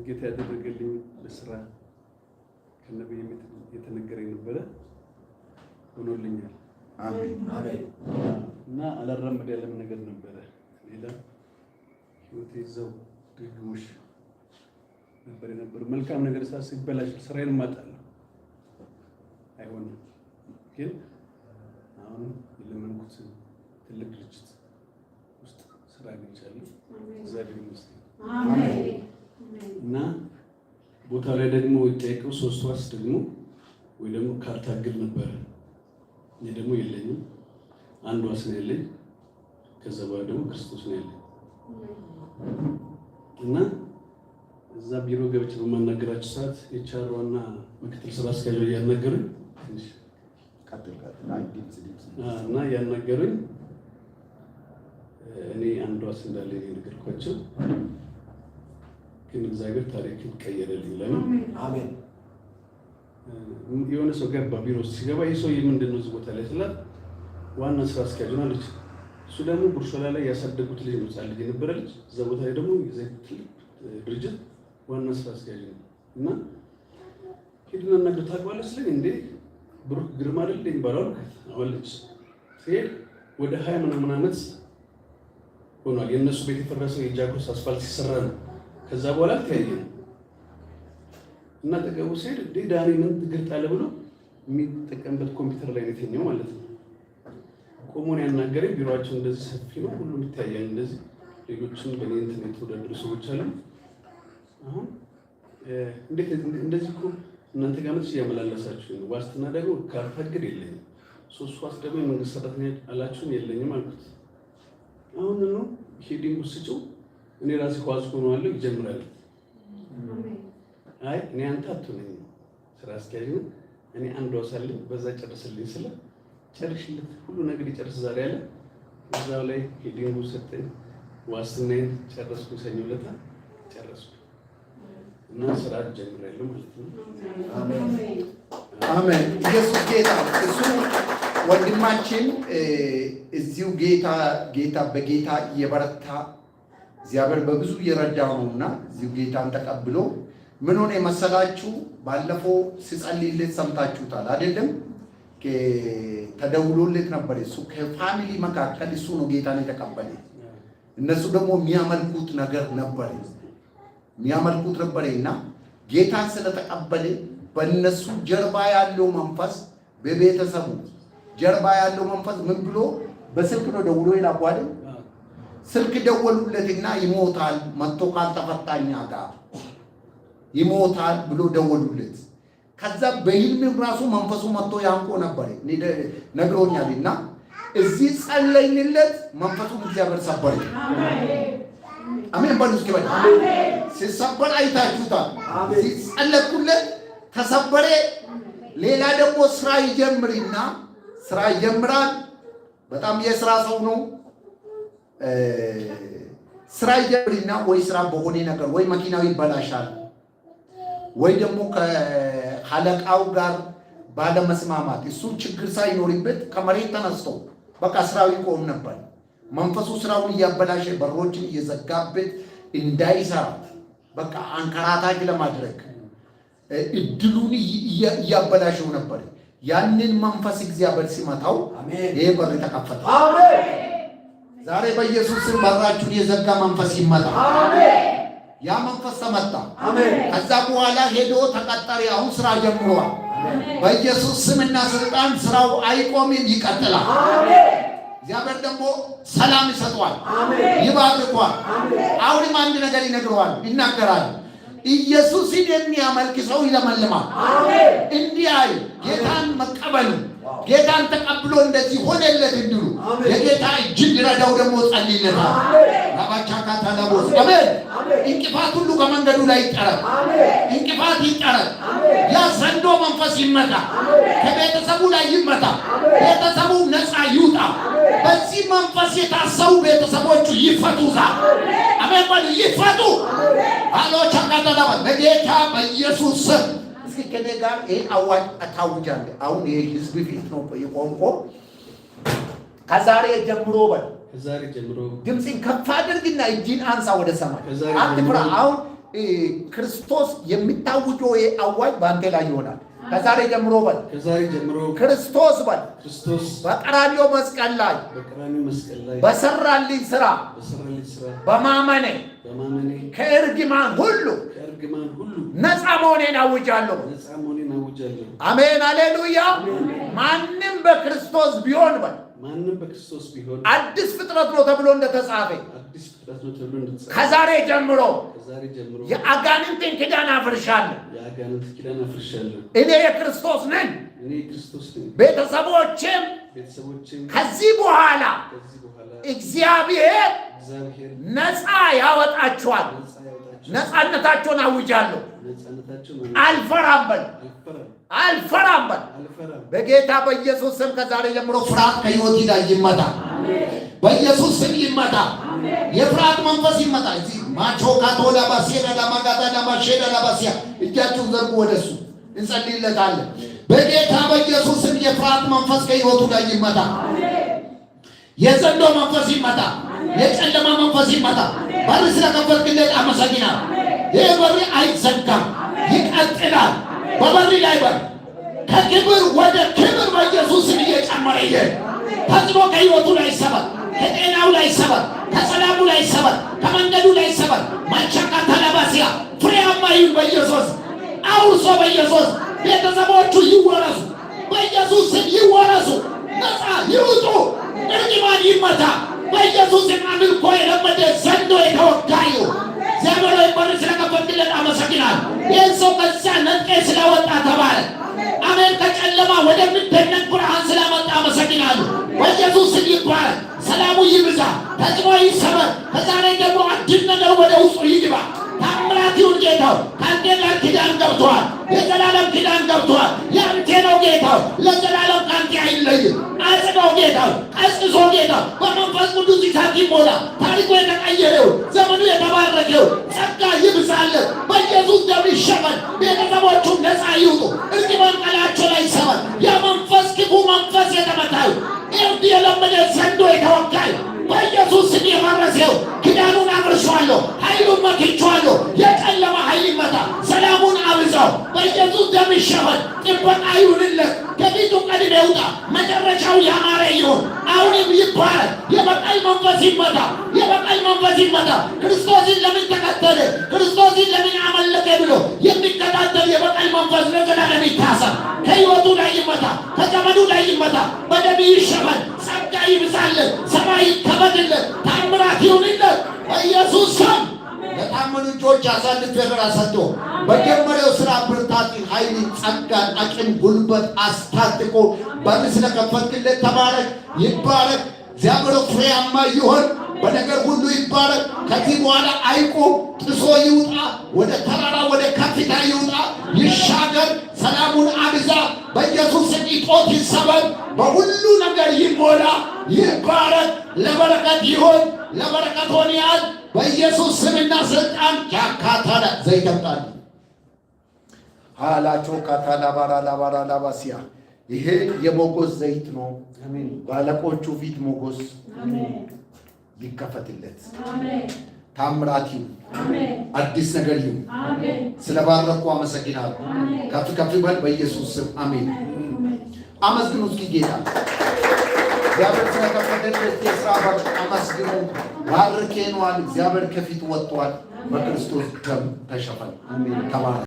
ጌታ ያደረገልኝ በስራ ከነቢይ የተነገረኝ ነበረ፣ ሆኖልኛል። አሜን። እና አላራምድ ያለም ነገር ነበረ። ሌላ ህይወቴ ይዘው ድግግሞሽ ነበር የነበረው። መልካም ነገር ሳስብ ይበላሻል፣ ስራዬን እማጣለሁ። አይሆንም። ግን አሁን የለመንኩት ትልቅ ድርጅት ውስጥ ስራ አግኝቻለሁ። እግዚአብሔር ይመስገን። እና ቦታ ላይ ደግሞ የጠየቀው ሶስት ዋስ ደግሞ ወይ ደግሞ ካርታ እግድ ነበረ። እኔ ደግሞ የለኝም። አንድ ዋስ ነው ያለኝ። ከዛ በኋላ ደግሞ ክርስቶስ ነው ያለኝ። እና እዛ ቢሮ ገብቼ በማናገራቸው ሰዓት HR ዋና ምክትል ስራ አስኪያጇ እያናገሩኝ ትንሽ ቀጥል ቀጥል። አይ ድምፅ ድምፅ እና እያናገሩኝ እኔ አንድ ዋስ እንዳለኝ የነገርኳቸው፣ ግን እግዚአብሔር ታሪክን ቀየረልኝ። ለምን አሜን። የሆነ ሰው ገባ፣ ቢሮ ውስጥ ሲገባ ይህ ሰውዬ ምንድን ነው እዚህ ቦታ ላይ ስላት ዋና ስራ አስኪያጁ ነው አለች። እሱ ደግሞ ጉርሾላ ላይ ያሳደጉት ልጅ ነው፣ ህፃን ልጅ የነበረ ልጅ እዛ ቦታ ላይ ደግሞ የዘይት ትልቅ ድርጅት ዋና ስራ አስኪያጅ ነው። እና ሂድና እናግረው፣ ታውቀዋለህ ስለኝ እንዴ ብሩክ ግርማ አይደል የሚባለው አልኳት። አለች። ሲሄድ ወደ 20 ምናምን ዓመት ሆኗል። የእነሱ ቤት የፈረሰው የጃክሮስ አስፋልት ሲሰራ ነው። ከዛ በኋላ ተያየን እና አጠገቡ ሲሄድ እንዴ ዳኒ ምን እግር ጣለ ብሎ የሚጠቀምበት ኮምፒውተር ላይ ነው የተኛው ማለት ነው። ቆሞ ነው ያናገረኝ። ቢሮአቸው እንደዚህ ሰፊ ነው፣ ሁሉም ይታያል እንደዚህ። ሌሎችም በእኔ እንትን የተወዳደሩ ሰዎች አሉ። አሁን እንዴት እንደዚህ እኮ እናንተ ጋር መጥቼ እያመላለሳችሁ ነው። ዋስትና ደግሞ ካርታ እግድ የለኝም። ሶስት ዋስ ደግሞ የመንግስት ሰራተኛ አላችሁም፣ የለኝም አልኩት። አሁን ነው heading ስጭው፣ እኔ ራሴ ዋስ ሆነዋለሁ፣ ይጀምራል። አይ እኔ አንተ አትሆነኝም፣ ስራ አስኪያጅ ነህ። እኔ አንድ ዋስ አለኝ፣ በዛ ጨርስልኝ ስለ ጨርሽለት ሁሉ ነገር ይጨርስ ዛሬ አለ። እዛው ላይ heading ኡ ሰጠኝ፣ ዋስትናዬን ጨረስኩ። ሰኞ ዕለት ጨረስኩ እና ስራ ጀምሬያለሁ ማለት ነው። አሜን። ኢየሱስ ጌታ ነው። እሱ ወንድማችን እዚሁ ጌታ ጌታ በጌታ እየበረታ እግዚአብሔር በብዙ እየረዳው ነውና እዚሁ ጌታን ተቀብሎ ምን ሆነ የመሰላችሁ? ባለፈው ሲጸልይለት ሰምታችሁታል አይደለም? ተደውሎለት ነበር። እሱ ከ family መካከል እሱ ነው ጌታን የተቀበለ። እነሱ ደግሞ የሚያመልኩት ነገር ነበር፣ የሚያመልኩት ነበር እና ጌታን ስለተቀበለ በእነሱ ጀርባ ያለው መንፈስ፣ በቤተሰቡ ጀርባ ያለው መንፈስ ምን ብሎ በስልክ ነው ደውሎ የላኩ አይደል? ስልክ ደወሉለትና ይሞታል፣ መጥቶ ካልተፈታኛ ጋር ይሞታል ብሎ ደወሉለት። ከዛ በህልም ራሱ መንፈሱ መጥቶ ያንቆ ነበር ነግሮኛል። እና እዚህ ጸለይንለት፣ መንፈሱን እግዚአብሔር ሰበረ። አሜን በሉ እስኪ በሉ። ሲሰበር አይታችሁታል። ሲጸለኩለት ተሰበረ። ሌላ ደግሞ ስራ ይጀምርና ስራ ይጀምራል። በጣም የስራ ሰው ነው። ስራ ይጀምርና ወይ ስራ በሆነ ነገር ወይ መኪናው ይበላሻል፣ ወይ ደግሞ ከአለቃው ጋር ባለመስማማት እሱ ችግር ሳይኖርበት ከመሬት ተነስቶ በቃ ስራው ይቆም ነበር። መንፈሱ ስራውን እያበላሸ በሮችን እየዘጋበት እንዳይሰራ በቃ አንከራታች ለማድረግ እድሉን እያበላሸው ነበር። ያንን መንፈስ እግዚአብሔር ሲመታው ይሄ በር ተከፈተ። ዛሬ በኢየሱስ ስም በራችሁን የዘጋ መንፈስ ይመታ። ያ መንፈስ ተመታ። ከዛ በኋላ ሄዶ ተቀጠረ። አሁን ስራ ጀምሯል። በኢየሱስ ስምና ስልጣን ስራው አይቆምም፣ ይቀጥላል። እግዚአብሔር ደግሞ ሰላም ይሰጠዋል፣ ይባርኳል። አሁንም አንድ ነገር ይነግረዋል፣ ይናገራል። ኢየሱስን የሚያመልክ ሰው ይለመልማል። እንዲህ አይ ጌታን መቀበሉ ጌታን ተቀብሎ እንደዚህ ሆነለት እንዲሉ የጌታ እጅ እንዲረዳው ደግሞ ጸልይለታል። ራባቻካ ታላቦስ አሜን። እንቅፋት ሁሉ ከመንገዱ ላይ ይጠረግ፣ እንቅፋት ይጠረግ። ያ ዘንዶ መንፈስ ይመታ፣ ከቤተሰቡ ላይ ይመታ፣ ቤተሰቡ ነፃ ይውጣ። በዚህ መንፈስ የታሰሩ ቤተሰቦቹ ይፈቱ። አሜን በሉ፣ ይፈቱ። አሎ ቻካታላባ በጌታ በኢየሱስ ስም እስኪ ከኔ ጋር ይሄ አዋጅ አታውጃለህ። አሁን ይሄ ህዝብ ፊት ነው የቆምኮ። ከዛሬ ጀምሮ በል። ከዛሬ ጀምሮ። ድምፅን ከፍ አድርግና እጅን አንሳ ወደ ሰማይ። ከዛሬ አትፍራ። ጀምሮ። አሁን ክርስቶስ የሚታውጀው ይሄ አዋጅ በአንተ ላይ ይሆናል። ከዛሬ ጀምሮ በል። ከዛሬ ጀምሮ። ክርስቶስ በል። ክርስቶስ። በቀራንዮ መስቀል ላይ በቀራንዮ መስቀል ላይ በሰራልኝ ስራ በሰራልኝ ስራ በማመኔ በማመኔ ከእርግማን ሁሉ ከእርግማን ሁሉ ነፃ መሆኔን አውጃለሁ። ነፃ መሆኔን አውጃለሁ። አሜን፣ አሌሉያ። ማንም በክርስቶስ ቢሆን በል። ማንም በክርስቶስ ቢሆን አዲስ ፍጥረት ነው ተብሎ እንደተጻፈ አዲስ ፍጥረት ነው ተብሎ እንደተጻፈ ከዛሬ ጀምሮ ከዛሬ ጀምሮ የአጋንንትን ኪዳን አፍርሻለሁ። የአጋንንት ኪዳን አፍርሻለሁ። እኔ የክርስቶስ ነኝ። እኔ የክርስቶስ ነኝ። ቤተሰቦቼም ቤተሰቦቼም ከዚህ በኋላ ከዚህ በኋላ እግዚአብሔር እግዚአብሔር ነፃ ያወጣቸዋል። ነፃ ያወጣቸዋል። ነፃነታቸውን አውጃለሁ። ነፃነታቸውን አልፈራም በል። አልፈራም። አልፈራም በል። አልፈራም። በጌታ በኢየሱስ ስም ከዛሬ ጀምሮ ፍርሃት ከህይወት ላይ ይመታ። በኢየሱስ ስም ይመታ። የፍርሃት መንፈስ ይመታ። እዚህ ማቾ ካቶላ ባሲያ ዳማጋታ ዳማሼዳ ዳባሲያ፣ እጃችሁን ዘርጉ ወደሱ፣ እንጸልይለታለን። በጌታ በኢየሱስ ስም የፍርሃት መንፈስ ከህይወቱ ላይ ይመታ። የዘንዶ መንፈስ ይመታ። የጨለማ መንፈስ ይመታ። በር ስለከፈትክለት አመሰግናለሁ። ይህ በር አይዘጋም፣ ይቀጥላል። በበር ላይ በር ከክብር ወደ ክብር በኢየሱስ ስም እየጨመረ ይሄድ። ተጽዕኖ ከህይወቱ ላይ ይሰበር፣ ከጤናው ላይ ይሰበር፣ ከሰላሙ ላይ ይሰበር፣ ከመንገዱ ላይ ይሰበር። ማቻካ ተለባሲያ ፍሬያማ ይሁን በኢየሱስ፣ አውርሶ በኢየሱስ፣ ቤተሰቦቹ ይወረሱ፣ በኢየሱስ ስም ይወረሱ፣ ነፃ ይውጡ፣ እርግማን ይመታ በኢየሱስ ስም። አምልኮ የለመደ ዘንዶ የተወጋ ይሁን። እግዚአብሔር ሆይ፣ በር ስለከፈትክለት አመሰግናለሁ። ይህን ሰው ከዛ ነጥቄ ስላወጣ ተባረክ። አሜን። ከጨለማ ወደሚደነቅ ብርሃን ስላመጣ አመሰግናለሁ። በኢየሱስ ስም ይባረክ። ሰላሙ ይብዛ፣ ተጽዕኖ ይሰበር። ከዛሬ ደግሞ አዲስ ነገር ወደ ውስጡ ይግባ። ታምራት ይሁን። ጌታው ከአንተ ጋር ኪዳን ገብተዋል። የዘላለም ኪዳን ገብተዋል። ያንተ ነው ጌታው፣ ለዘላለም ከአንተ አይለይም። አጽናው ጌታው፣ ቀስቅሶ ጌታው፣ በመንፈስ ቅዱስ እሳት ይሞላ። ታሪኩ የተቀየረው፣ ዘመኑ የተባረከው፣ ጸጋ ይብዛለት። በኢየሱስ ደም ይሸፈን። ቤተሰቦቹም ነፃ ይውጡ። እርግማን ቀላቸው ላይ ይሰበር። የመንፈስ ክፉ መንፈስ የተመታዩ፣ እብድ የለመደ ዘንዶ የተወጋዩ፣ በኢየሱስ ስም የፈረሰው ኪዳኑን አፍርሼዋለሁ፣ ኃይሉን መትቼዋለሁ። የጨለማ ኃይል ይመታ፣ ሰላሙን አብዛው። በኢየሱስ ደም ይሸፈን፣ ጥበቃ ይሁንለት። ከፊቱ ቀድሞ ይውጣ፣ መጨረሻው ያማረ ይሁን። አሁንም ይባረክ። የበቀል መንፈስ ይመታ፣ የበቀል መንፈስ ይመታ። ክርስቶስን ለምን ተከተለ፣ ክርስቶስን ለምን አመለከ ብሎ የሚከታተል የበቀል መንፈስ ለዘላለም ይታሰር። ከሕይወቱ ላይ ይመታ፣ ከዘመኑ ላይ ይመታ። በደም ይሸፈን። ጸጋ ይብዛለት፣ ሰማይ ይከፈትለት፣ ታምራት ይሁንለት በኢየሱስ ስም። ለታመኑ እጆች አሳልፌ ሰጥቶ በጀመረው ስራ ብርታትን፣ ኃይልን፣ ጸጋን፣ አቅም፣ ጉልበት አስታጥቆ በር ስለከፈትክለት ተባረክ፣ ይባረክ። እግዚአብሔር ፍሬያማ ይሆን፣ በነገር ሁሉ ይባረክ። ከዚህ በኋላ አይቁም፣ ጥሶ ይውጣ፣ ወደ ተራራ ወደ ከፍታ ይውጣ፣ ይሻገር። ሰላሙን አብዛ። በኢየሱስ ስም እጦት ይሰበር፣ በሁሉ ነገር ይሞላ፣ ይባረክ። ለበረከት ይሆን፣ ለበረከት ሆን ያህል በኢየሱስ ስምና ስልጣን ጃካታላ ዘይት አምጣልኝ። ሃላቾ ካታላ ባራ ላባራ ላባሲያ፣ ይሄ የሞገስ ዘይት ነው። በአለቆቹ ፊት ሞገስ ይከፈትለት። ታምራት ይሁን። አዲስ ነገር ይሁን። ስለባረኩ አመሰግናለሁ። ከፍ ከፍ በል በኢየሱስ ስም፣ አሜን። አመስግኑ እስኪ ጌታ፣ እግዚአብሔር ስለከፈተለት የስራ በር አመስግኑ። ባርኬነዋል። እግዚአብሔር ከፊት ወጥቷል። በክርስቶስ ደም ተሸፈን። ተባረክ።